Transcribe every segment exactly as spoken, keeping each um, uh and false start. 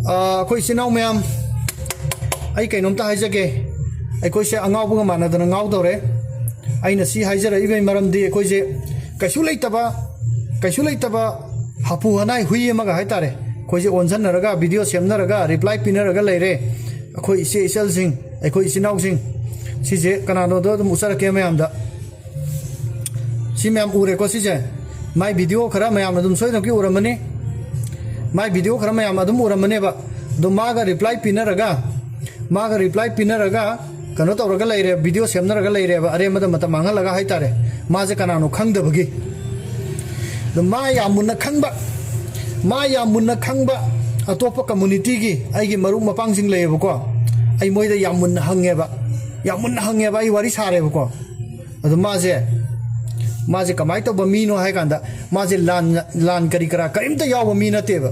ꯑꯩꯈꯣꯏ ꯏꯆꯤꯟ ꯏꯅꯥꯎ ꯃꯌꯥꯝ, ꯑꯩ ꯀꯩꯅꯣꯝꯇ ꯍꯥꯏꯖꯒꯦ꯫ ꯑꯩꯈꯣꯏꯁꯦ ꯑꯉꯥꯎꯕꯒ ꯃꯥꯟꯅꯗꯅ ꯉꯥꯎꯗꯧꯔꯦ꯫ ꯑꯩꯅ ꯁꯤ ꯍꯥꯏꯖꯔꯛꯏꯕꯒꯤ ꯃꯔꯝꯗꯤ, ꯑꯩꯈꯣꯏꯁꯦ ꯀꯩꯁꯨ ꯂꯩꯇꯕ, ꯀꯩꯁꯨ ꯂꯩꯇꯕ ꯍꯥꯄꯨ ꯍꯅꯥꯏ ꯍꯨꯏ ꯑꯃꯒ ꯍꯥꯏꯇꯥꯔꯦ, ꯑꯩꯈꯣꯏꯁꯦ ꯑꯣꯟꯁꯤꯟꯅꯔꯒ, ꯚꯤꯗꯤꯑꯣ ꯁꯦꯝꯅꯔꯒ, ꯔꯤꯄ꯭ꯂꯥꯏ ꯄꯤꯅꯔꯒ ꯂꯩꯔꯦ꯫ ꯑꯩꯈꯣꯏ ꯏꯆꯦ ꯏꯆꯜꯁꯤꯡ, ꯑꯩꯈꯣꯏ ꯏꯆꯤꯟ ꯏꯅꯥꯎꯁꯤꯡ, ꯁꯤꯁꯦ ꯀꯅꯥꯅꯣꯗꯣ ꯑꯗꯨꯝ ꯎꯠꯆꯔꯛꯀꯦ ꯃꯌꯥꯝꯗ꯫ ꯁꯤ ꯃꯌꯥꯝ ꯎꯔꯦꯀꯣ꯫ ꯁꯤꯁꯦ ꯃꯥꯏ ꯚꯤꯗꯤꯑꯣ ꯈꯔ ꯃꯌꯥꯝꯅ ꯑꯗꯨꯝ ꯁꯣꯏꯗꯅꯀꯤ ꯎꯔꯝꯃꯅꯤ꯫ ꯃꯥꯏ ꯚꯤꯗꯤꯑꯣ ꯈꯔ ꯃꯌꯥꯝ ꯑꯗꯨꯝ ꯎꯔꯝꯃꯅꯦꯕ꯫ ꯑꯗꯣ ꯃꯥꯒ ꯔꯤꯄ꯭ꯂꯥꯏ ꯄꯤꯅꯔꯒ, ꯃꯥꯒ ꯔꯤꯄ꯭ꯂꯥꯏ ꯄꯤꯅꯔꯒ ꯀꯩꯅꯣ ꯇꯧꯔꯒ ꯂꯩꯔꯦ, ꯚꯤꯗꯤꯑꯣ ꯁꯦꯝꯅꯔꯒ ꯂꯩꯔꯦꯕ, ꯑꯔꯦꯝꯕꯗ ꯃꯇꯝ ꯃꯥꯡꯍꯜꯂꯒ ꯍꯥꯏꯇꯥꯔꯦ꯫ ꯃꯥꯁꯦ ꯀꯅꯥꯅꯣ ꯈꯪꯗꯕꯒꯤ꯫ ꯑꯗꯣ ꯃꯥ ꯌꯥꯝ ꯃꯨꯟꯅ ꯈꯪꯕ, ꯃꯥ ꯌꯥꯝ ꯃꯨꯟꯅ ꯈꯪꯕ ꯑꯇꯣꯞꯄ ꯀꯝꯃꯨꯅꯤꯇꯤꯒꯤ ꯑꯩꯒꯤ ꯃꯔꯨꯞ ꯃꯄꯥꯡꯁꯤꯡ ꯂꯩꯌꯦꯕꯀꯣ꯫ ꯑꯩ ꯃꯣꯏꯗ ꯌꯥꯝ ꯃꯨꯟꯅ ꯍꯪꯉꯦꯕ, ꯌꯥꯝ ꯃꯨꯟꯅ ꯍꯪꯉꯦꯕ, ꯑꯩ ꯋꯥꯔꯤ ꯁꯥꯔꯦꯕꯀꯣ꯫ ꯑꯗꯣ ꯃꯥꯁꯦ, ꯃꯥꯁꯦ ꯀꯃꯥꯏꯅ ꯇꯧꯕ ꯃꯤꯅꯣ ꯍꯥꯏ ꯀꯥꯟꯗ, ꯃꯥꯁꯦ ꯂꯥꯟ, ꯂꯥꯟ ꯀꯔꯤ ꯀꯔꯥ ꯀꯔꯤꯝꯇ ꯌꯥꯎꯕ ꯃꯤ ꯅꯠꯇꯦꯕ꯫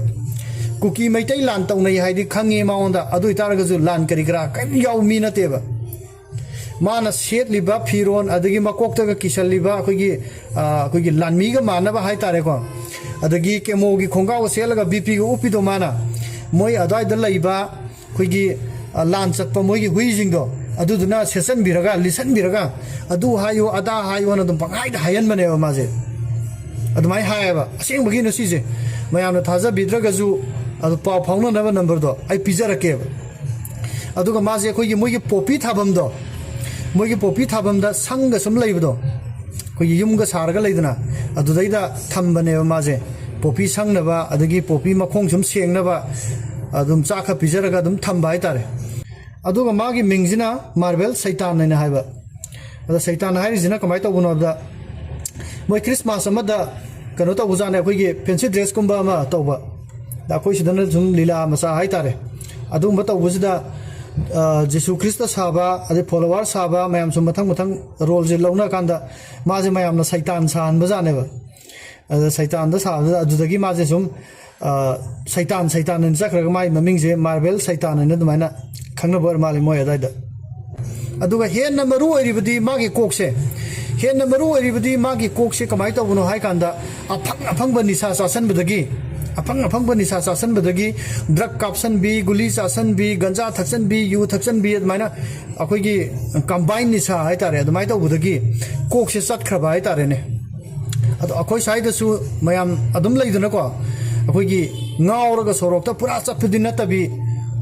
ꯀꯨꯀꯤ ꯃꯩꯇꯩ ꯂꯥꯟ ꯇꯧꯅꯩ ꯍꯥꯏꯗꯤ ꯈꯪꯉꯤ ꯃꯉꯣꯟꯗ, ꯑꯗꯨ ꯑꯣꯏꯇꯥꯔꯒꯁꯨ ꯂꯥꯟ ꯀꯔꯤ ꯀꯔꯥ ꯀꯔꯤꯝ ꯌꯥꯎꯕ ꯃꯤ ꯅꯠꯇꯦꯕ꯫ ꯃꯥꯅ ꯁꯦꯠꯂꯤꯕ ꯐꯤꯔꯣꯟ, ꯑꯗꯒꯤ ꯃꯀꯣꯛꯇꯒ ꯀꯤꯁꯜꯂꯤꯕ ꯑꯩꯈꯣꯏꯒꯤ, ꯑ, ꯑꯩꯈꯣꯏꯒꯤ ꯂꯥꯟꯃꯤꯒ ꯃꯥꯟꯅꯕ ꯍꯥꯏꯇꯥꯔꯦꯀꯣ, ꯑꯗꯒꯤ ꯀꯦꯃꯣꯒꯤ ꯈꯣꯡꯒ꯭ꯔꯥꯎꯒ ꯁꯦꯠꯂꯒ ꯕꯤꯄꯤꯒ ꯎꯞꯄꯤꯗꯣ ꯃꯥꯅ, ꯃꯣꯏ ꯑꯗꯨꯋꯥꯏꯗ ꯂꯩꯕ ꯑꯩꯈꯣꯏꯒꯤ, ꯑ, ꯂꯥꯟ ꯆꯠꯄ ꯃꯣꯏꯒꯤ ꯍꯨꯏꯁꯤꯡꯗꯣ, ꯑꯗꯨꯗꯨꯅ ꯁꯦꯠꯆꯟꯕꯤꯔꯒ, ꯂꯤꯠꯁꯟꯕꯤꯔꯒ, "ꯑꯗꯨ ꯍꯥꯏꯌꯨ, ꯑꯗꯥ ꯍꯥꯏꯌꯨꯅ" ꯑꯗꯨꯝ ꯄꯪꯍꯥꯏꯗ ꯍꯥꯏꯍꯟꯕꯅꯦꯕ ꯃꯥꯁꯦ꯫ ꯑꯗꯨꯃꯥꯏꯅ ꯍꯥꯏꯌꯦꯕ꯫ ꯑꯁꯦꯡꯕꯒꯤꯅ ꯁꯤꯁꯦ ꯃꯌꯥꯝꯅ ꯊꯥꯖꯕꯤꯗ꯭ꯔꯒꯁꯨ, ꯑꯗꯨ ꯄꯥꯎ ꯐꯥꯎꯅꯅꯕ ꯅꯝꯕꯔꯗꯣ ꯑꯩ ꯄꯤꯖꯔꯛꯀꯦꯕ꯫ ꯑꯗꯨꯒ ꯃꯥꯁꯦ ꯑꯩꯈꯣꯏꯒꯤ ꯃꯣꯏꯒꯤ ꯄꯣꯄꯤ ꯊꯥꯐꯝꯗꯣ, ꯃꯣꯏꯒꯤ ꯄꯣꯄꯤ ꯊꯥꯐꯝꯗ ꯁꯪꯒ ꯁꯨꯝ ꯂꯩꯕꯗꯣ, ꯑꯩꯈꯣꯏꯒꯤ ꯌꯨꯝꯒ ꯁꯥꯔꯒ ꯂꯩꯗꯅ, ꯑꯗꯨꯗꯩꯗ ꯊꯝꯕꯅꯦꯕ ꯃꯥꯁꯦ꯫ ꯄꯣꯄꯤ ꯁꯪꯅꯕ, ꯑꯗꯒꯤ ꯄꯣꯄꯤ ꯃꯈꯣꯡ ꯁꯨꯝ ꯁꯦꯡꯅꯕ, ꯑꯗꯨꯝ ꯆꯥꯛ ꯈꯔ ꯄꯤꯖꯔꯒ ꯑꯗꯨꯝ ꯊꯝꯕ ꯍꯥꯏꯇꯥꯔꯦ꯫ ꯑꯗꯨꯒ ꯃꯥꯒꯤ ꯃꯤꯡꯁꯤꯅ ꯃꯥꯔꯕꯦꯜ ꯁꯩꯇꯥꯟ ꯍꯥꯏꯅ ꯍꯥꯏꯕ꯫ ꯑꯗ ꯁꯩꯇꯥꯟ ꯍꯥꯏꯔꯤꯁꯤꯅ ꯀꯃꯥꯏꯅ ꯇꯧꯕꯅꯣ ꯍꯥꯏꯕꯗ, ꯃꯣꯏ ꯈ꯭ꯔꯤꯁꯃꯥꯁ ꯑꯃꯗ ꯀꯩꯅꯣ ꯇꯧꯕꯖꯥꯠꯅꯦ, ꯑꯩꯈꯣꯏꯒꯤ ꯐꯦꯟꯁꯤ ꯗ꯭ꯔꯦꯁꯀꯨꯝꯕ ꯑꯃ ꯇꯧꯕ꯫ ꯑꯗ ꯑꯩꯈꯣꯏ ꯁꯤꯗꯅ ꯁꯨꯝ ꯂꯤꯂꯥ ꯃꯆꯥ ꯍꯥꯏꯇꯥꯔꯦ꯫ ꯑꯗꯨꯒꯨꯝꯕ ꯇꯧꯕꯁꯤꯗ, ꯑ, ꯖꯤꯁꯨ ꯈ꯭ꯔꯤꯁꯇ ꯁꯥꯕ, ꯑꯗꯩ ꯐꯣꯂꯣꯋꯥꯔ ꯁꯥꯕ ꯃꯌꯥꯝꯁꯨ ꯃꯊꯪ ꯃꯊꯪ ꯔꯣꯜꯁꯦ ꯂꯧꯅꯔꯀꯥꯟꯗ ꯃꯥꯁꯦ ꯃꯌꯥꯝꯅ ꯁꯩꯇꯥꯟ ꯁꯥꯍꯟꯕꯖꯥꯠꯅꯦꯕ꯫ ꯑꯗ ꯁꯩꯇꯥꯟꯗ ꯁꯥꯕꯗꯨꯗ ꯑꯗꯨꯗꯒꯤ ꯃꯥꯁꯦ ꯁꯨꯝ, ꯑ, ꯁꯩꯇꯥꯟ, ꯁꯩꯇꯥꯟ ꯍꯥꯏꯅ ꯆꯠꯈ꯭ꯔꯒ ꯃꯥꯒꯤ ꯃꯃꯤꯡꯁꯦ ꯃꯥꯔꯕꯦꯜ ꯁꯩꯇꯥꯟ ꯍꯥꯏꯅ ꯑꯗꯨꯃꯥꯏꯅ ꯈꯪꯅꯕ ꯑꯣꯏꯔ ꯃꯥꯜꯂꯦ ꯃꯣꯏ ꯑꯗꯥꯏꯗ꯫ ꯑꯗꯨꯒ ꯍꯦꯟꯅ ꯃꯔꯨ ꯑꯣꯏꯔꯤꯕꯗꯤ ꯃꯥꯒꯤ ꯀꯣꯛꯁꯦ, ꯍꯦꯟꯅ ꯃꯔꯨ ꯑꯣꯏꯔꯤꯕꯗꯤ ꯃꯥꯒꯤ ꯀꯣꯛꯁꯦ ꯀꯃꯥꯏꯅ ꯇꯧꯕꯅꯣ ꯍꯥꯏ ꯀꯥꯟꯗ, ꯑꯐꯪ ꯑꯐꯪꯕ ꯅꯤꯁꯥ ꯆꯥꯁꯟꯕꯗꯒꯤ ꯑꯐꯪ ꯑꯐꯪꯕ ꯅꯤꯁꯥ ꯆꯥꯁꯟꯕꯗꯒꯤ, ꯗ꯭ꯔꯒ ꯀꯥꯞꯁꯟꯕꯤ, ꯒꯨꯂꯤ ꯆꯥꯁꯟꯕꯤ, ꯒꯟꯖꯥ ꯊꯛꯆꯟꯕꯤ, ꯌꯨ ꯊꯛꯆꯟꯕꯤ, ꯑꯗꯨꯃꯥꯏꯅ ꯑꯩꯈꯣꯏꯒꯤ ꯀꯝꯕꯥꯏꯟ ꯅꯤꯁꯥ ꯍꯥꯏꯇꯥꯔꯦ, ꯑꯗꯨꯃꯥꯏꯅ ꯇꯧꯕꯗꯒꯤ ꯀꯣꯛꯁꯦ ꯆꯠꯈ꯭ꯔꯕ ꯍꯥꯏꯇꯥꯔꯦꯅꯦ꯫ ꯑꯗꯣ ꯑꯩꯈꯣꯏ ꯁ꯭ꯋꯥꯏꯗꯁꯨ ꯃꯌꯥꯝ ꯑꯗꯨꯝ ꯂꯩꯗꯅꯀꯣ, ꯑꯩꯈꯣꯏꯒꯤ ꯉꯥꯎꯔꯒ ꯁꯣꯔꯣꯛꯇ ꯄꯨꯔꯥ ꯆꯠꯄꯗꯤ ꯅꯠꯇꯕꯤ,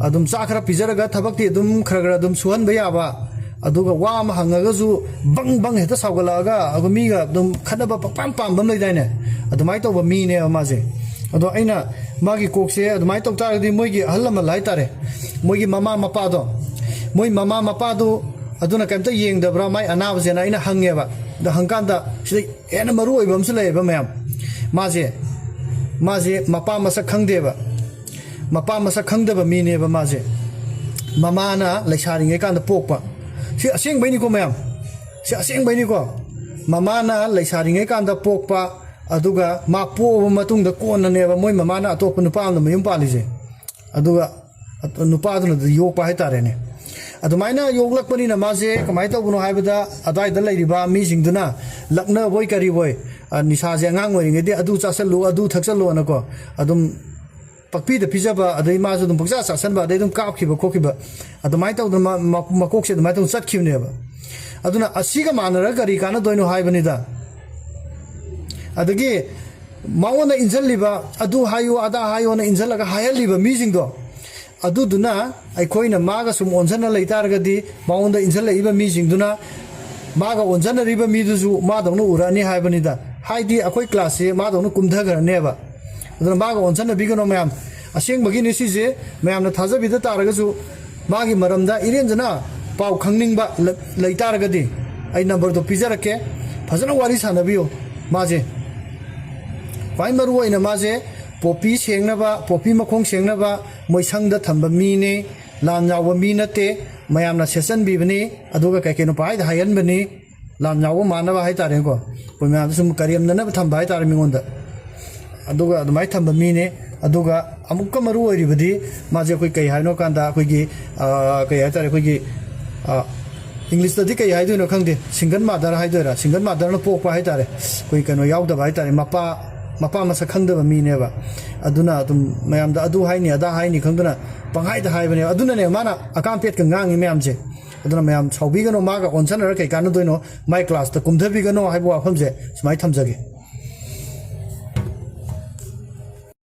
ꯑꯗꯨꯝ ꯆꯥꯛ ꯈꯔ ꯄꯤꯖꯔꯒ ꯊꯕꯛꯇꯤ ꯑꯗꯨꯝ ꯈꯔ ꯈꯔ ꯑꯗꯨꯝ ꯁꯨꯍꯟꯕ ꯌꯥꯕ, ꯑꯗꯨꯒ ꯋꯥ ꯑꯃ ꯍꯪꯉꯒꯁꯨ ꯕꯪ ꯕꯪ ꯍꯦꯛꯇ ꯁꯥꯎꯒꯠꯂꯛꯑꯒ ꯑꯩꯈꯣꯏ ꯃꯤꯒ ꯑꯗꯨꯝ ꯈꯠꯅꯕ ꯄꯪꯄꯥꯝ ꯄꯥꯝꯕ ꯑꯃ ꯂꯩꯗꯥꯏꯅꯦ, ꯑꯗꯨꯃꯥꯏꯅ ꯇꯧꯕ ꯃꯤꯅꯦꯕ ꯃꯥꯁꯦ꯫ ꯑꯗꯣ ꯑꯩꯅ ꯃꯥꯒꯤ ꯀꯣꯛꯁꯦ ꯑꯗꯨꯃꯥꯏꯅ ꯇꯧ ꯇꯥꯔꯒꯗꯤ, ꯃꯣꯏꯒꯤ ꯑꯍꯜ ꯂꯃꯟ ꯍꯥꯏꯇꯥꯔꯦ, ꯃꯣꯏꯒꯤ ꯃꯃꯥ ꯃꯄꯥꯗꯣ, ꯃꯣꯏ ꯃꯃꯥ ꯃꯄꯥꯗꯣ ꯑꯗꯨꯅ ꯀꯩꯝꯇ ꯌꯦꯡꯗꯕ꯭ꯔꯥ ꯃꯥꯏ ꯑꯅꯥꯕꯁꯦꯅ ꯑꯩꯅ ꯍꯪꯉꯦꯕ꯫ ꯑꯗꯣ ꯍꯪꯀꯥꯟꯗ ꯁꯤꯗ ꯍꯦꯟꯅ ꯃꯔꯨ ꯑꯣꯏꯕ ꯑꯃꯁꯨ ꯂꯩꯌꯦꯕ ꯃꯌꯥꯝ꯫ ꯃꯥꯁꯦ, ꯃꯥꯁꯦ ꯃꯄꯥ ꯃꯁꯛ ꯈꯪꯗꯦꯕ꯫ ꯃꯄꯥ ꯃꯁꯛ ꯈꯪꯗꯕ ꯃꯤꯅꯦꯕ ꯃꯥꯁꯦ꯫ ꯃꯃꯥꯅ ꯂꯩꯁꯥꯔꯤꯉꯩ ꯀꯥꯟꯗ ꯄꯣꯛꯄ꯫ ꯁꯤ ꯑꯁꯦꯡꯕꯩꯅꯤꯀꯣ ꯃꯌꯥꯝ, ꯁꯤ ꯑꯁꯦꯡꯕꯩꯅꯤꯀꯣ꯫ ꯃꯃꯥꯅ ꯂꯩꯁꯥꯔꯤꯉꯩ ꯀꯥꯟꯗ ꯄꯣꯛꯄ, ꯑꯗꯨꯒ ꯃꯥ ꯄꯣꯛꯑꯕ ꯃꯇꯨꯡꯗ ꯀꯣꯟꯅꯅꯦꯕ ꯃꯣꯏ ꯃꯃꯥꯅ ꯑꯇꯣꯞꯄ ꯅꯨꯄꯥ ꯑꯃꯗ ꯃꯌꯨꯝ ꯄꯥꯜꯂꯤꯁꯦ꯫ ꯑꯗꯨꯒ ꯅꯨꯄꯥꯗꯨꯅ ꯑꯗꯨ ꯌꯣꯛꯄ ꯍꯥꯏꯇꯥꯔꯦꯅꯦ꯫ ꯑꯗꯨꯃꯥꯏꯅ ꯌꯣꯛꯂꯛꯄꯅꯤꯅ ꯃꯥꯁꯦ ꯀꯃꯥꯏꯅ ꯇꯧꯕꯅꯣ ꯍꯥꯏꯕꯗ, ꯑꯗꯨꯋꯥꯏꯗ ꯂꯩꯔꯤꯕ ꯃꯤꯁꯤꯡꯗꯨꯅ ꯂꯛꯅꯕꯣꯏ ꯀꯔꯤꯕꯣꯏ, ꯑ, ꯅꯤꯁꯥꯁꯦ ꯑꯉꯥꯡ ꯑꯣꯏꯔꯤꯉꯩꯗꯤ ꯑꯗꯨ ꯆꯥꯁꯜꯂꯨ, ꯑꯗꯨ ꯊꯛꯆꯜꯂꯨꯅꯀꯣ, ꯑꯗꯨꯝ ꯄꯛꯄꯤꯗ ꯄꯤꯖꯕ, ꯑꯗꯩ ꯃꯥꯁꯨ ꯑꯗꯨꯝ ꯄꯪꯆꯥ ꯆꯥꯁꯟꯕ, ꯑꯗꯩ ꯑꯗꯨꯝ ꯀꯥꯞꯈꯤꯕ ꯈꯣꯠꯈꯤꯕ, ꯑꯗꯨꯃꯥꯏꯅ ꯇꯧꯗꯅ ꯃ-, ꯃ-, ꯃꯀꯣꯛꯁꯦ ꯑꯗꯨꯃꯥꯏꯅ ꯇꯧꯗꯅ ꯆꯠꯈꯤꯕꯅꯦꯕ꯫ ꯑꯗꯨꯅ ꯑꯁꯤꯒ ꯃꯥꯟꯅꯔꯒ ꯀꯔꯤ ꯀꯥꯟꯅꯗꯣꯏꯅꯣ ꯍꯥꯏꯕꯅꯤꯗ꯫ ꯑꯗꯒꯤ ꯃꯉꯣꯟꯗ ꯏꯟꯁꯤꯜꯂꯤꯕ, "ꯑꯗꯨ ꯍꯥꯏꯌꯨ, ꯑꯗꯥ ꯍꯥꯏꯌꯣꯅ" ꯏꯟꯁꯤꯜꯂꯒ ꯍꯥꯏꯍꯜꯂꯤꯕ ꯃꯤꯁꯤꯡꯗꯣ, ꯑꯗꯨꯗꯨꯅ ꯑꯩꯈꯣꯏꯅ ꯃꯥꯒ ꯁꯨꯝ ꯑꯣꯟꯁꯤꯟꯅ ꯂꯩꯇꯥꯔꯒꯗꯤ, ꯃꯉꯣꯟꯗ ꯏꯟꯁꯤꯜꯂꯛꯏꯕ ꯃꯤꯁꯤꯡꯗꯨꯅ ꯃꯥꯒ ꯑꯣꯟꯁꯤꯟꯅꯔꯤꯕ ꯃꯤꯗꯨꯁꯨ ꯃꯥꯗꯧꯅ ꯎꯔꯛꯑꯅꯤ ꯍꯥꯏꯕꯅꯤꯗ꯫ ꯍꯥꯏꯗꯤ ꯑꯩꯈꯣꯏ ꯀ꯭ꯂꯥꯁꯁꯦ ꯃꯥꯗꯧꯅ ꯀꯨꯝꯊꯈ꯭ꯔꯅꯦꯕ꯫ ꯑꯗꯨꯅ ꯃꯥꯒ ꯑꯣꯟꯁꯤꯟꯅꯕꯤꯒꯅꯣ ꯃꯌꯥꯝ꯫ ꯑꯁꯦꯡꯕꯒꯤꯅꯤ ꯁꯤꯁꯦ, ꯃꯌꯥꯝꯅ ꯊꯥꯖꯕꯤꯗ ꯇꯥꯔꯒꯁꯨ ꯃꯥꯒꯤ ꯃꯔꯝꯗ ꯏꯔꯦꯟꯖꯅ ꯄꯥꯎ ꯈꯪꯅꯤꯡꯕ ꯂ-, ꯂꯩꯇꯥꯔꯒꯗꯤ ꯑꯩ ꯅꯝꯕꯔꯗꯣ ꯄꯤꯖꯔꯛꯀꯦ, ꯐꯖꯅ ꯋꯥꯔꯤ ꯁꯥꯟꯅꯕꯤꯌꯨ꯫ ꯃꯥꯁꯦ ꯈ꯭ꯋꯥꯏ ꯃꯔꯨ ꯑꯣꯏꯅ ꯃꯥꯁꯦ ꯄꯣꯄꯤ ꯁꯦꯡꯅꯕ, ꯄꯣꯄꯤ ꯃꯈꯣꯡ ꯁꯦꯡꯅꯕ ꯃꯣꯏ ꯁꯪꯗ ꯊꯝꯕ ꯃꯤꯅꯤ, ꯂꯥꯟ ꯌꯥꯎꯕ ꯃꯤ ꯅꯠꯇꯦ, ꯃꯌꯥꯝꯅ ꯁꯦꯠꯆꯟꯕꯤꯕꯅꯤ, ꯑꯗꯨꯒ ꯀꯩ ꯀꯩꯅꯣ ꯄꯥꯏꯗ ꯍꯥꯏꯍꯟꯕꯅꯤ, ꯂꯥꯟ ꯌꯥꯎꯕ ꯃꯥꯟꯅꯕ ꯍꯥꯏꯇꯥꯔꯦꯀꯣ꯫ ꯑꯩꯈꯣꯏ ꯃꯌꯥꯝꯗ ꯁꯨꯝ ꯀꯔꯦꯝꯅꯅꯕ ꯊꯝꯕ ꯍꯥꯏꯇꯥꯔꯦ ꯃꯤꯉꯣꯟꯗ꯫ ꯑꯗꯨꯒ ꯑꯗꯨꯃꯥꯏꯅ ꯊꯝꯕ ꯃꯤꯅꯦ꯫ ꯑꯗꯨꯒ ꯑꯃꯨꯛꯀ ꯃꯔꯨ ꯑꯣꯏꯔꯤꯕꯗꯤ ꯃꯥꯁꯦ ꯑꯩꯈꯣꯏ ꯀꯩ ꯍꯥꯏꯅꯣ ꯀꯥꯟꯗ ꯑꯩꯈꯣꯏꯒꯤ, ꯑ, ꯀꯩ ꯍꯥꯏꯇꯥꯔꯦ, ꯑꯩꯈꯣꯏꯒꯤ, ꯑ, ꯏꯪꯂꯤꯁꯇꯗꯤ ꯀꯩ ꯍꯥꯏꯗꯣꯏꯅꯣ ꯈꯪꯗꯦ, ꯁꯤꯡꯒꯜ ꯃꯥꯗꯔ ꯍꯥꯏꯗꯣꯏꯔꯥ, ꯁꯤꯡꯒꯜ ꯃꯥꯗꯔꯅ ꯄꯣꯛꯄ ꯍꯥꯏꯇꯥꯔꯦ, ꯑꯩꯈꯣꯏ ꯀꯩꯅꯣ ꯌꯥꯎꯗꯕ ꯍꯥꯏꯇꯥꯔꯦ, ꯃꯄꯥ ꯃꯄꯥ ꯃꯁꯛ ꯈꯪꯗꯕ ꯃꯤꯅꯦꯕ꯫ ꯑꯗꯨꯅ ꯑꯗꯨꯝ ꯃꯌꯥꯝꯗ ꯑꯗꯨ ꯍꯥꯏꯅꯤ ꯑꯗꯥ ꯍꯥꯏꯅꯤ ꯈꯪꯗꯅ ꯄꯪꯍꯥꯏꯗ ꯍꯥꯏꯕꯅꯦꯕ꯫ ꯑꯗꯨꯅꯅꯦ ꯃꯥꯅ ꯑꯀꯥꯝ ꯄꯦꯠꯀ ꯉꯥꯡꯉꯤ ꯃꯌꯥꯝꯁꯦ꯫ ꯑꯗꯨꯅ ꯃꯌꯥꯝ ꯁꯥꯎꯕꯤꯒꯅꯣ, ꯃꯥꯒ ꯑꯣꯟꯁꯟꯅꯔ ꯀꯩ ꯀꯥꯟꯅꯗꯣꯏꯅꯣ, ꯃꯥꯏ ꯀ꯭ꯂꯥꯁꯇ ꯀꯨꯝꯊꯕꯤꯒꯅꯣ ꯍꯥꯏꯕ ꯋꯥꯐꯝꯁꯦ ꯁꯨꯃꯥꯏꯅ ꯊꯝꯖꯒꯦ꯫